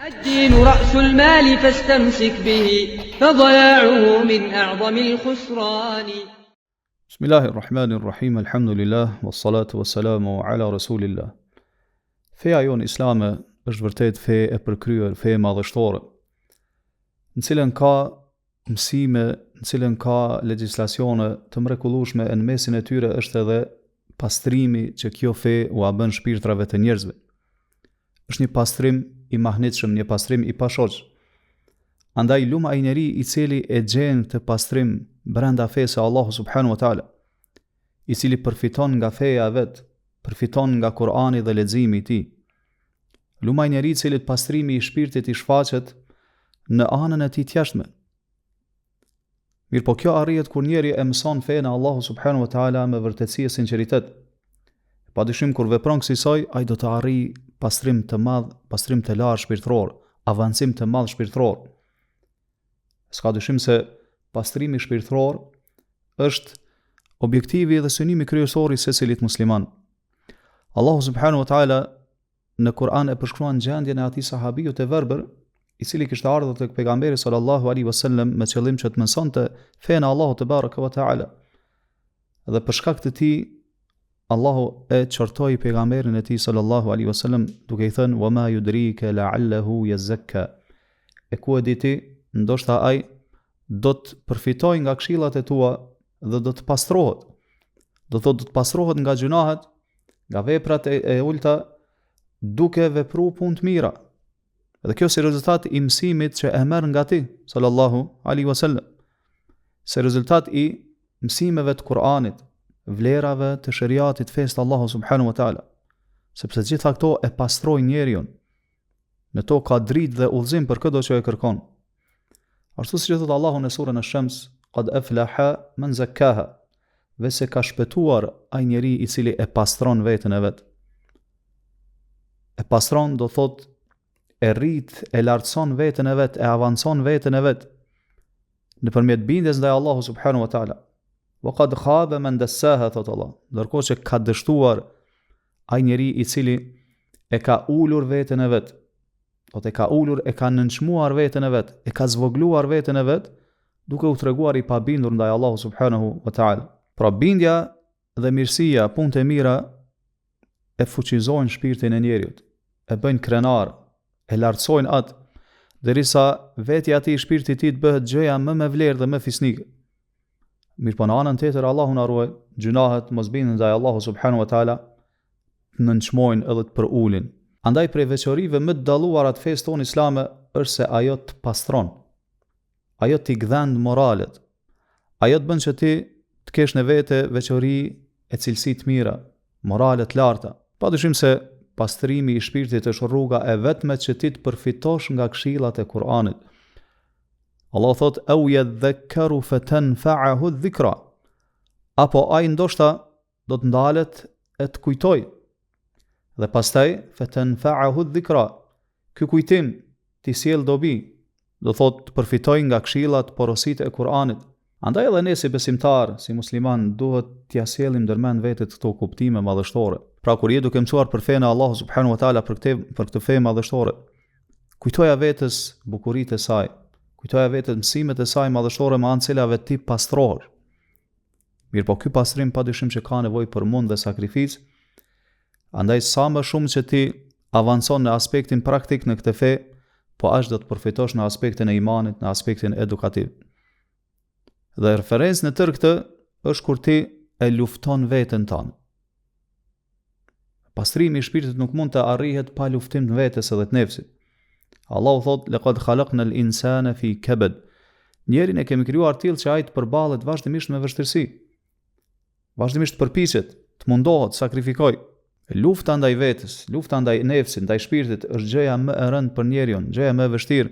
الدين رأس المال فاستمسك به فضياعه من أعظم الخسران بسم الله الرحمن الرحيم الحمد لله والصلاة والسلام على رسول الله Feja jonë islame është vërtet fe e përkryer, fe madhështore, në cilën ka mësime, në cilën ka legjislacione të mrekullueshme e në mesin e tyre është edhe pastrimi që kjo fe ua bën shpirtrave të njerëzve. Është një pastrim i mahnitshëm, një pastrim i pashoq. Andaj lum ai njeri i cili e gjen këtë pastrim brenda fesë së Allahu subhanahu wa taala, i cili përfiton nga feja e vet, përfiton nga Kur'ani dhe leximi i tij. Lum ai njeri i cilit pastrimi i shpirtit i shfaqet në anën e tij të jashtme. Mirëpo kjo arrihet kur njeri e mëson fenë e Allahu subhanahu wa taala me vërtetësi e sinqeritet. Pa dyshim kur vepron kësisoj, ai do të arrijë pastrim të madh, pastrim të lartë shpirtëror, avancim të madh shpirtëror. S'ka dyshim se pastrimi shpirtëror është objektivi dhe synimi kryesor i secilit musliman. Allahu subhanahu wa taala në Kur'an e përshkruan gjendjen e atij sahabiu të verbër, i cili kishte ardhur tek pejgamberi sallallahu alaihi wasallam me qëllim që të mësonte fenë e Allahut tebareke ve teala. Dhe për shkak të tij Allahu e qortoi pejgamberin e tij sallallahu alaihi wasallam duke i thënë wa ma yudrika la'allahu yazakka. E ku e di ti, ndoshta ai do të përfitojë nga këshillat e tua dhe do të pastrohet. Do thotë do të pastrohet nga gjynahet nga veprat e, e ulta duke vepru punë të mira. Dhe kjo si rezultat i mësimit që e merr nga ti, sallallahu alaihi wasallam. Si rezultat i mësimeve të Kur'anit, vlerave të sheriatit, fesë të Allahu subhanahu wa taala. Sepse gjitha këto e pastrojnë njeriun. Në to ka dritë dhe udhëzim për këdo që e kërkon. Ashtu siç thotë Allahu në surën Esh-Shems, "Qad aflaha man zakkaha." Veçse ka shpëtuar ai njeri i cili e pastron veten e vet. E pastron do thotë e rrit, e lartëson veten e vet, e avancon veten e vet nëpërmjet bindjes ndaj Allahu subhanahu wa taala. Wa qad khaba man dassaha thot Allah. Ndërkohë që ka dështuar ai njeri i cili e ka ulur veten e vet, do të e ka ulur, e ka nënçmuar veten e vet, e ka zvogluar veten e vet, duke u treguar i pabindur ndaj Allahu subhanahu wa taala. Pra bindja dhe mirësia, punët e mira e fuqizojnë shpirtin e njeriut, e bëjnë krenar, e lartësojnë atë, derisa vetja e atij shpirti i tij të bëhet gjëja më me vlerë dhe më fisnike. Mirëpo në anën tjetër Allahu na ruaj, gjynahet, mosbindja ndaj Allahu subhanahu wa taala të nënçmojnë edhe të përulin. Andaj prej veçorive më të dalluara të fesë tonë islame është se ajo të pastron. Ajo t'i gdhend moralet. Ajo të bën që ti të kesh në vete veçori e cilësi të mira, morale të larta. Padyshim se pastrimi i shpirtit është rruga e vetme që ti të përfitosh nga këshillat e Kur'anit. Allahu thotë au yadhakkaru fatanfa'ahu dhikra. Apo ai ndoshta do të ndalet e të kujtojë. Dhe pastaj fatanfa'ahu dhikra. Ky kujtim t'i sjell dobi, do thotë të përfitojë nga këshillat, porositë e Kur'anit. Andaj edhe ne si besimtarë, si muslimanë, duhet t'ia sjellim ndërmend vetes këto kuptime madhështore. Pra kur je duke mësuar për fenë e Allahut subhanahu wa taala për këtë për këtë fe madhështore, Kujtoja vetes bukuritë e saj, kujtoja vetes mësimet e saj madhështore me anë të cilave ti pastrohesh. Mirëpo ky pastrim padyshim që ka nevojë për mund dhe sakrificë, andaj sa më shumë që ti avancon në aspektin praktik në këtë fe, po aq do të përfitosh në aspektin e imanit, në aspektin edukativ. Dhe referencë në tërë këtë është kur ti e lufton veten tënde. Pastrimi i shpirtit nuk mund të arrihet pa luftim të vetes edhe të nefsit. Allahu thot laqad khalaqna al-insana fi kabad. Njerin e kemi krijuar tillë që ai të përballet vazhdimisht me vështirësi. Vazhdimisht të përpiqet, të mundohet, të sakrifikojë. Lufta ndaj vetes, lufta ndaj nefsit, ndaj shpirtit është gjëja më e rëndë për njeriun, gjëja më e vështirë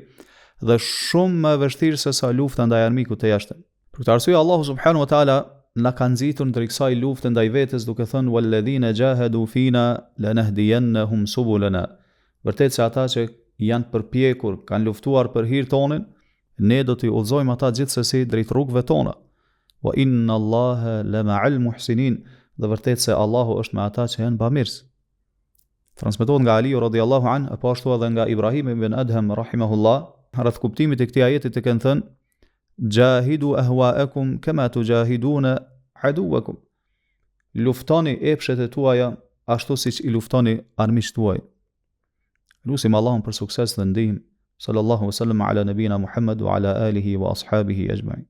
dhe shumë më e vështirë se sa lufta ndaj armikut të jashtëm. Për këtë arsye Allahu subhanahu wa taala na ka nxitur drejt kësaj lufte ndaj vetes duke thënë walladhina jahadu fina lanahdiyannahum subulana. Vërtet se ata që janë përpjekur, kanë luftuar për hir tonin, ne do t'i udhëzojmë ata gjithsesi drejt rrugëve tona. Wa inna Allaha la ma'al muhsinin. Dhe vërtet se Allahu është me ata që janë bamirës. Transmetohet nga Aliu radiallahu anh, e po ashtu edhe nga Ibrahim ibn Adham rahimahullah, rreth kuptimit të këtij ajeti të kenë thënë Jahidu ahwa'akum kama tujahiduna aduwakum. Luftoni epshet e tuaja ashtu siç i luftoni armiqtë tuaj. Lusim Allahun për sukses dhe ndihmë. Sallallahu wasallam ala nabina Muhammad wa ala alihi wa ashabihi ajma'in.